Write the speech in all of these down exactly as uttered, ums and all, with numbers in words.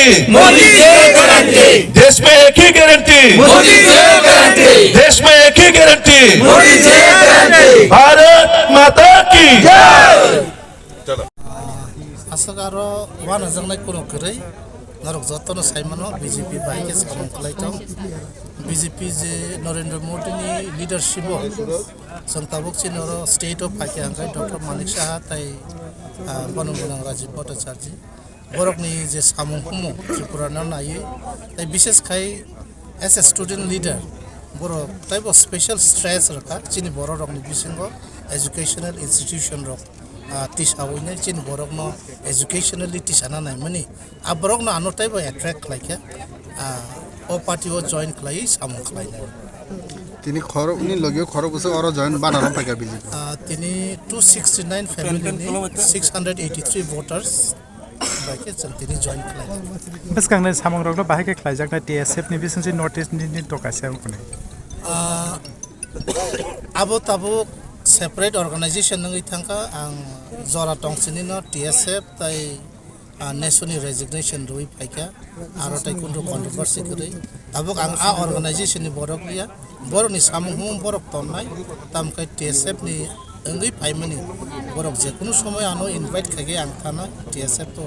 मोदी जय गारंटी। देश में एक ही गारंटी। मोदी जय गारंटी। देश में एक ही गारंटी। मोदी जय गारंटी। भारत माता की जय। Aswk aro uanajaknai kuno kwrwi norok jotono saimano B J P bai khe samung khlai tong. B J P je Narendra Modi ni leadership o chwng tabuk chini oro state o phaikha hwnkhe Doctor Manik Saha tai, ah, bono gwnang Rajiv Bhattacharjee. Borokni je samung humo Tripura no naiwi, tai bishes khai as a student leader borok taibo special stress rwkha chini borok rokni bisingo educational institution rok, ah, tisawi nai chini borokno educationally tisana naimani, ah, borokno ano taibo attract khlaikha, ah, o party o join khlaiwi samung khlainai. Tini khoroknwi logi o khorok bwswk oro join bana rw phaikha B J P. Ah, tini two sixty nine family ni six hundred eighty three voters bai khe chwng tini join khlai. Bwskangni samungrokno bahai khe khlaijaknai T S F ni bisingtwi North East ni, ni dokaisa wngkuni. Ah, abo tabuk separate organization wngwi thangkha, ang jora tong sinino T S F tai, ah, Neso ni resignation rwi phaikha, aro tai kundu controversy kwrwi. Tabuk ang a organization ni borok ya, borokni samung humung borok tonnai, tamkhe T S F ni wngwi phaimani borok je kunu somoy ano invite khaikhe ang thana T S F to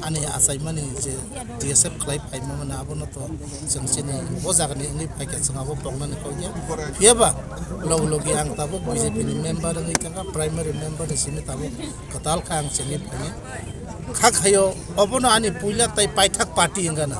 ani achaimani je T S F khlai phaimani abono to chwng chini bo jagani wngwi phaikhe chwng abo tongnani kok ya. Phiyaba log logi ang tabuk B J P ni member wngwi thangkha, primary member ni simi tabuk kwtal kha ang chengwi phainai. Kha khayo obono ani puila tai paithak party wngana.